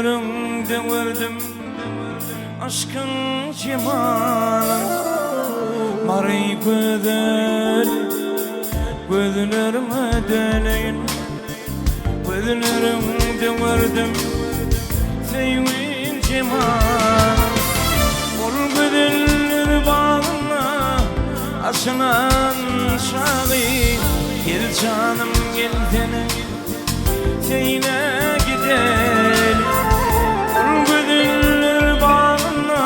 Gözleriňde gördüm Aşkyň jemalyn Mary gözel Gözleriňe döneýin Gözleriňde gördüm Söýgiň jemalyn Ol gözeller bagynda Açylan çagy Gel janym gelsene Seýle gideli Ol gözeller bagynda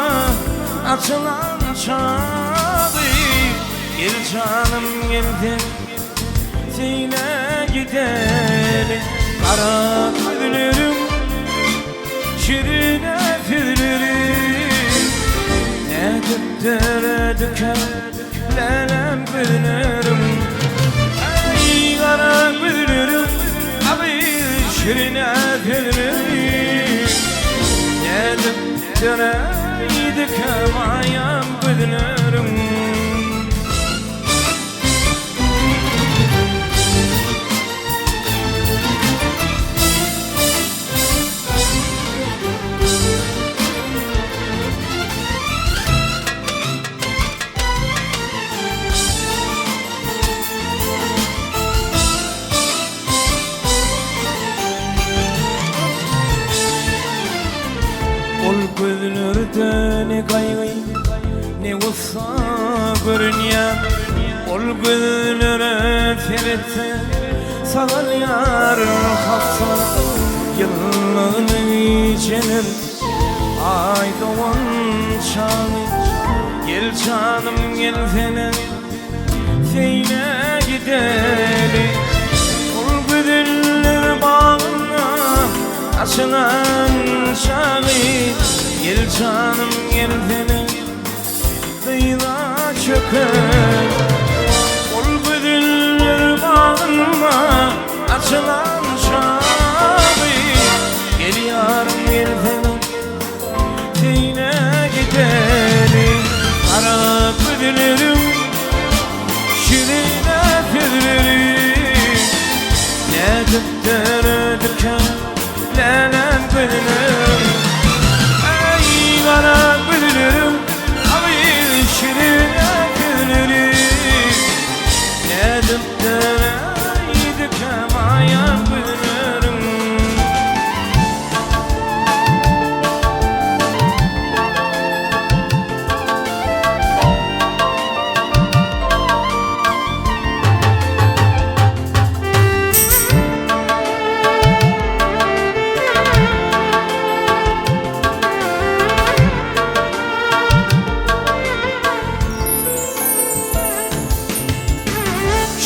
Açylan çagy Gel janym gelsene Seýle gideli Gara gözleriň Şirine sözleri Nädip döredikä Lälem gözlerim Aý gara gözlerim Agy şirine sözleri Nädip döredikä Maýam gözlerim. Ol gözlerde ne gaýgy, ne gussa görünýär. Ol gözlere seretse Sagalýar hassa Ýyldyzly gijeler Aý dogan çagy Gel janym gelsene Seýle gideli Ol gözeller bagynda Açylan çagy Gel janym gelsene Dyza çöker Ol gözeller bagynda Açylan çagy Gel ýarym gelsene Seýle gideli Gara gözleriň Şirine sözleri Nädip döredikä Lälem gözlerim Eý gara gözlerim Agy şirine sözleri Nädip döredikä Maýa gözlerim.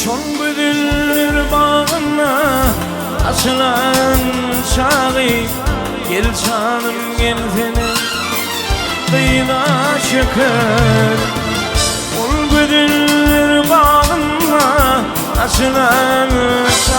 Şol gözeller bagynda açylan çagy Gel janym gelsene Gyza şeker Ol gözeller bagynda açylan çagy.